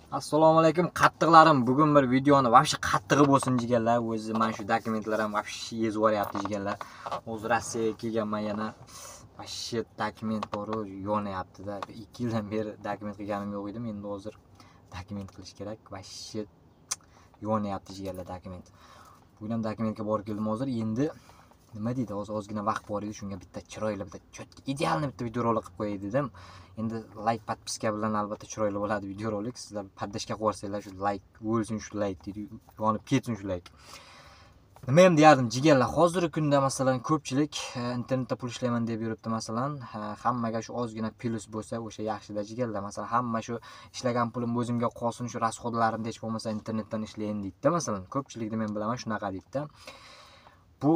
Assalomu alaykum qattiqlarim. Bugun bir videoni вообще qattig'i bo'lsin jigarlar. O'zi mana shu dokumentlar ham вообще yezib yuboryapti jigarlar. Hozir Rossiyaga kelganman yana. Вообще dokument boru yonyapti-da. 2 yildan beri dokument qilganim yo'q edim. Endi hozir dokument qilish kerak. Вообще yonyapti jigarlar dokument. Bugun ham dokumentga borib keldim hozir. Endi nima deydi, hozir ozgina vaqt bor edi, shunga bitta chiroyli, bitta чётко, идеальный bitta videorolik qilib qo'yay dedim. Endi layk, подписка bilan albatta chiroyli bo'ladi videorolik. Sizlar поддержка qilib yuborsanglar, shu layk o'lsin, shu layk deydi, yonib ketsin shu layk. Nima ham deyardim jigarlar, hozirgi kunda masalan ko'pchilik internetda pul ishlayman deb yuribdi masalan, hammaga shu ozgina plyus bo'lsa o'sha yaxshida jigarlar. Masalan, hamma shu ishlagan pulim o'zimga qolsin, shu расход larimni hech bo'lmasa internetdan ishlayin deydi-da masalan. Ko'pchilikni men bilaman shunaqa deydi-da. Bu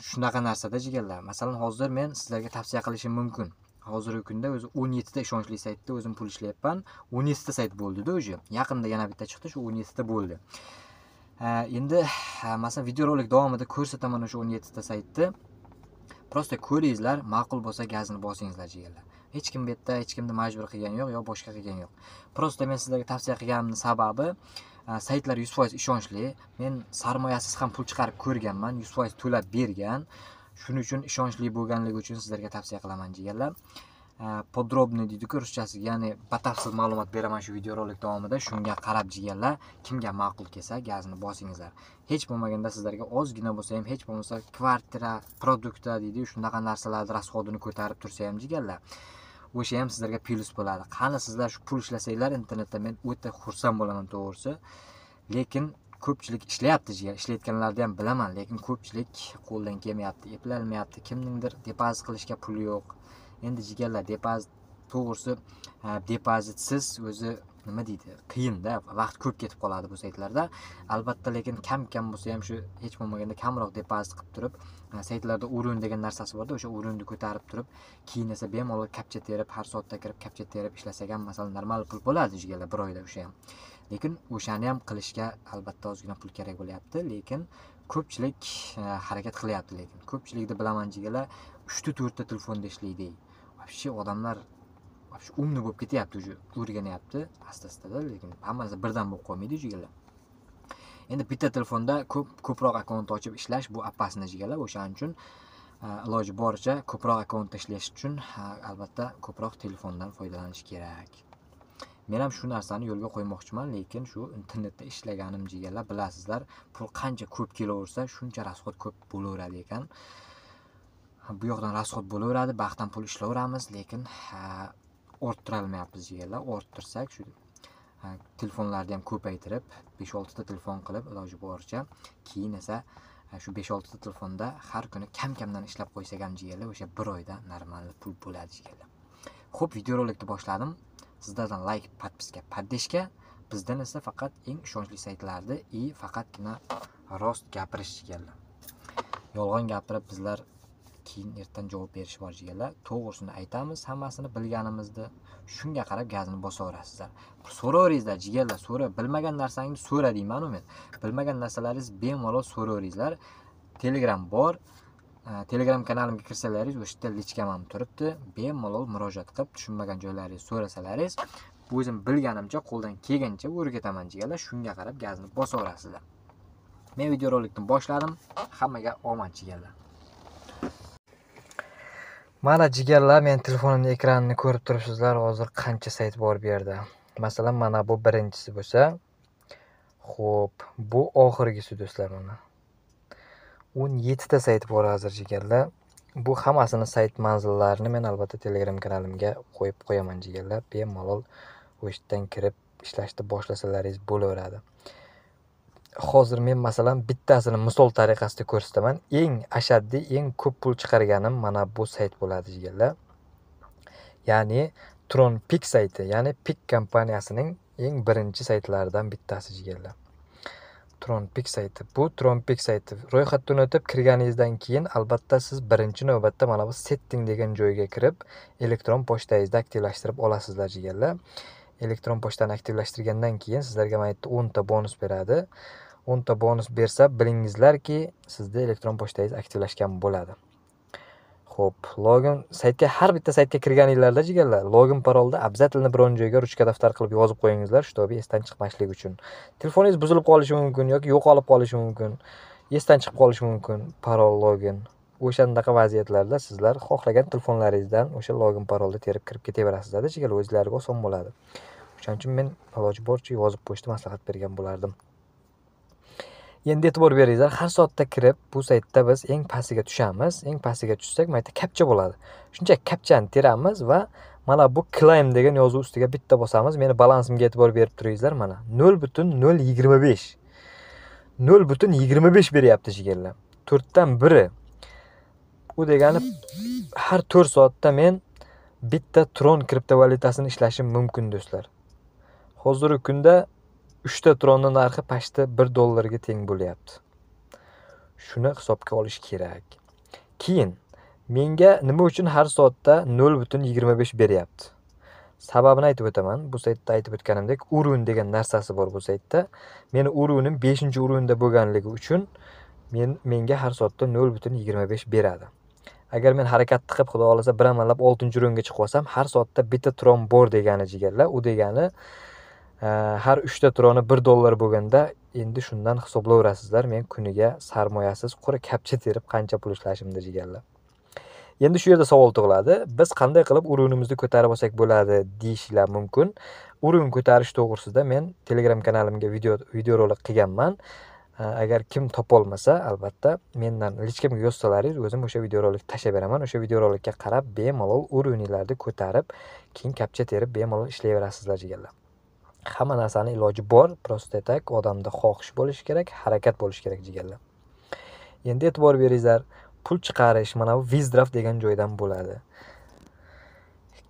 shunaqa narsada jigarlar. Masalan, hozir men sizlarga tavsiya qilishim mumkin. Hozirgi kunda o'zi 17 ta ishonchli saytda o'zim pul ishlayapman. 17 ta sayt bo'ldi-da o'zi. Yaqinda yana bitta chiqdi, shu 17 ta bo'ldi. Endi masalan videorolik davomida ko'rsataman o'sha 17 ta saytni. Просто ko'ringizlar, ma'qul bo'lsa gazini bosingizlar jigarlar. Hech kim bu yerda hech kimni majbur qilgani yo'q, yo boshqa qilgani yo'q. Просто men sizlarga tavsiya qilganimning sababi saytlar 100% ishonchli. Men sarmoyasiz ham pul chiqarib ko'rganman, 100% to'lab bergan. Shuning uchun ishonchli bo'lganligi uchun sizlarga tavsiya qilaman jigarlar. Подробный deydi-ku ruschasiga, ya'ni batafsil ma'lumot beraman shu videorolik davomida. Shunga qarab jigarlar, kimga ma'qul kelsa gazni bosingizlar. Hech bo'lmaganda sizlarga ozgina bo'lsa ham, hech bo'lmasa kvartira, produktlar deydi-yu, shunaqa narsalarni расход ini ko'tarib tursa ham jigarlar, o'sha ham sizlarga plyus bo'ladi. Qani sizlar shu pul ishlasanglar internetda men o'ta xursand bo'laman to'g'risi. Lekin ko'pchilik ishlayapti jigar, ishlayotganlarni ham bilaman, lekin ko'pchilik qo'ldan kelmayapti, eplalmayapti, kimningdir depozit qilishga puli yo'q. Endi jigarlar depozit to'g'risi, depozitsiz o'zi nima deydi, qiyinda, vaqt ko'p ketib qoladi bu saytlarda. Albatta, lekin kam-kam bo'lsa ham shu hech bo'lmaganda kamroq depozit qilib turib, saytlarda o'rin degan narsasi borda, o'sha o'rinni ko'tarib turib, keyin esa bemalol kapcha terib, har soatda kirib kapcha terib ishlasak ham masalan normal pul bo'ladi jigarlar bir oyda o'sha ham. Lekin o'shani ham qilishga albatta ozgina pul kerak bo'lyapti, lekin ko'pchilik harakat qilyapti, lekin ko'pchilikni bilaman jigarlar 3-4 ta telefonda ishlaydi. Вообще odamlar вообще умный bo'lib ketyapti, уже o'rganyapti asta-astada, lekin hammasi birdan bo'lib qolmaydi jigarlar. Endi bitta telefonda ko'proq akkaunt ochib ishlash bu опасно jigarlar, o'shaning uchun iloji boricha ko'proq akkauntda ishlash uchun albatta ko'proq telefondan foydalanish kerak. Men ham shu narsani yo'lga qo'ymoqchiman, lekin shu internetda ishlaganim jigarlar, bilasizlar, pul qancha ko'p kelaversa, shuncha расход ko'p bo'laveradi ekan. Bu yoqdan расход bo'laveradi, baxtdan pul ishlayveramiz, lekin orttira olmayapmiz jigarlar. Orttirsak shu telefonlarni ham ko'paytirib, 5-6 ta telefon qilib iloji boricha, keyin esa shu 5-6 ta telefonda har kuni kam-kamdan ishlab qo'ysak ham jigarlar, o'sha bir oyda normal pul bo'ladi jigarlar. Xo'p, videorolikni boshladim. Sizlardan like, подписка, поддержка, bizdan esa faqat eng ishonchli saytlarni и faqatgina rost gapirish jigarlar. Yolg'on gapirib bizlar keyin ertan javob berish bor jigarlar. To'g'risini aytamiz, hammasini bilganimizni, shunga qarab gazni bosaverasizlar. So'raveringizlar jigarlar, so'ra, bilmagan narsangizni so'ra deyman-u men. Bilmagan narsalaringiz bemalol so'raveringizlar. Telegram bor. Telegram kanalimga kirsalaringiz, o'sha yerda личка m ham turibdi. Bemalol murojaat qilib, tushunmagan joylaringizni so'rasalaringiz, o'zim bilganimcha, qo'ldan kelgancha o'rgataman jigarlar. Shunga qarab gazni bosaverasizlar. Men videorolikni boshladim. Hammaga omad jigarlar. Mana jigarlar, men telefonimning ekranini ko'rib turibsizlar, hozir qancha sayt bor bu yerda. Masalan, mana bu birinchisi bo'lsa, xo'p, bu oxirgisi do'stlar mana. 17 ta sayt bor hozir jigarlar. Bu hammasini sayt manzillarini men albatta Telegram kanalimga qo'yib qo'yaman jigarlar. Bemalol o'sha yerdan kirib ishlashni boshlasalaringiz bo'laveradi. Hozir men masalan bittasini misol tariqasida ko'rsataman. Eng ashaddiy, eng ko'p pul chiqarganim mana bu sayt bo'ladi jigarlar. Ya'ni TronPick sayti, ya'ni Pick kompaniyasining eng birinchi saytlaridan bittasi jigarlar. TronPick sayti. Bu TronPick sayti. Ro'yxatdan o'tib kirganingizdan keyin albatta siz birinchi navbatda mana bu setting degan joyga kirib, elektron pochtangizni aktivlashtirib olasizlar jigarlar. Elektron pochtani aktivlashtirgandan keyin sizlarga mana bu yerda 10 ta bonus beradi. 10 ta bonus bersa, bilingizlarki, sizda elektron pochtangiz aktivlashgan bo'ladi. Xo'p, login saytga, har bitta saytga kirganinglarda jigarlar, login parolni обязательно biron joyga ruchka daftar qilib yozib qo'yingizlar, чтобы esdan chiqmasligi uchun. Telefoningiz buzilib qolishi mumkin yoki yo'qolib qolishi mumkin, esdan chiqib qolishi mumkin parol login. O'shandaqa vaziyatlarda sizlar xohlagan telefonlaringizdan o'sha login parolni terib kirib ketaverasizlar, jigarlar, o'zlariga oson bo'ladi. O'shaning uchun men iloji boricha yozib qo'yishni maslahat bergan bo'lardim. Endi e'tibor beringlar, har soatda kirib bu saytda biz eng pastiga tushamiz. Eng pastiga tushsak, mana yerda kapcha bo'ladi. Shuncha kapchani teramiz va mana bu claim degan yozuv ustiga bitta bosamiz. Meni balansimga e'tibor berib turingizlar, mana 0.025. 0.25 beryapti jigarlar. 4dan 1. U degani har 4 soatda men bitta Tron kriptovalyutasini ishlashim mumkin do'stlar. Hozirgi kunda 3 ta Tronning narxi pastda 1 dollarga teng bo'lyapti. Shuni hisobga olish kerak. Keyin menga nima uchun har soatda 0.25 beryapti? Sababini aytib o'taman. Bu saytda aytib o'tganimdek, urun degan narsasi bor bu saytda. Meni urunim 5-urunda bo'lganligi uchun menga har soatda 0.25 beradi. Agar men harakat qilib, xudo xolasa bir amallab 6-urunga chiqib olsam, har soatda bitta Tron bor degani jigarlar. U degani har 3 ta Troni 1 dollar bo'lganda, endi shundan hisoblayverasizlar, men kuniga sarmoyasiz quruq kapcha terib qancha pul ishlashimni jigarlar. Endi shu yerda savol tug'iladi. Biz qanday qilib urunimizni ko'tarib olsak bo'ladi deyishlar mumkin. Urun ko'tarish to'g'risida men Telegram kanalimga videorolik qilganman. Agar kim topolmasa, albatta mendan lichkamga yozsalaringiz, o'zim o'sha videorolikni tashlab beraman. O'sha videorolikka qarab bemalol uruninglarni ko'tarib, keyin kapcha terib bemalol ishlayverasizlar jigarlar. Hamma narsani iloji bor, просто tak odamda xohish bo'lishi kerak, harakat bo'lishi kerak jigarlar. Endi e'tibor beringizlar, pul chiqarish mana bu Withdraw degan joydan bo'ladi.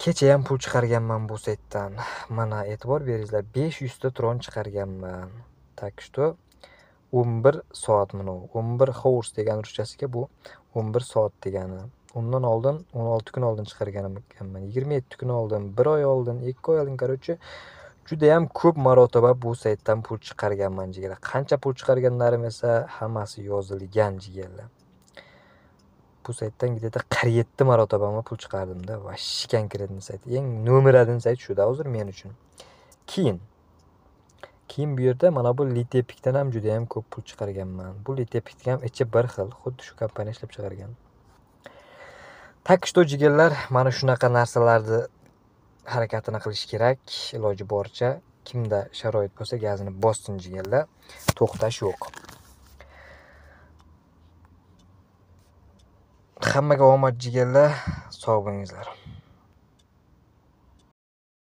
Kecha ham pul chiqarganman bu saytdan. Mana e'tibor beringizlar, 500 ta Tron chiqarganman. Tak что 11 soat mana bu. 11 hours degan ruschasiga bu 11 soat degani. Undan oldin 16 kun oldin chiqargan ekanman. 27 kun oldin, 1 oy oldin, 2 oy oldin, короче, juda ham ko'p marotaba bu saytdan pul chiqarganman jigarlar. Qancha pul chiqarganlarim esa hammasi yozilgan jigarlar. Bu saytdan где-то 47 marotaba pul chiqardimda. Вообще конкретный sayt. Eng nomer 1 sayt shuda hozir men uchun. Keyin bu yerda mana bu Litepikdan ham juda ham ko'p pul chiqarganman. Bu Litepikni ham ichi bir xil, xuddi shu kompaniya ishlab chiqargan. Tak что jigarlar, mana shunaqa narsalarni harakatini qilish kerak. Iloji boricha kimda sharoit bo'lsa gazini bossin jigarlar, to'xtash yo'q. Hammaga omad jigarlar, sog' bo'lingizlar.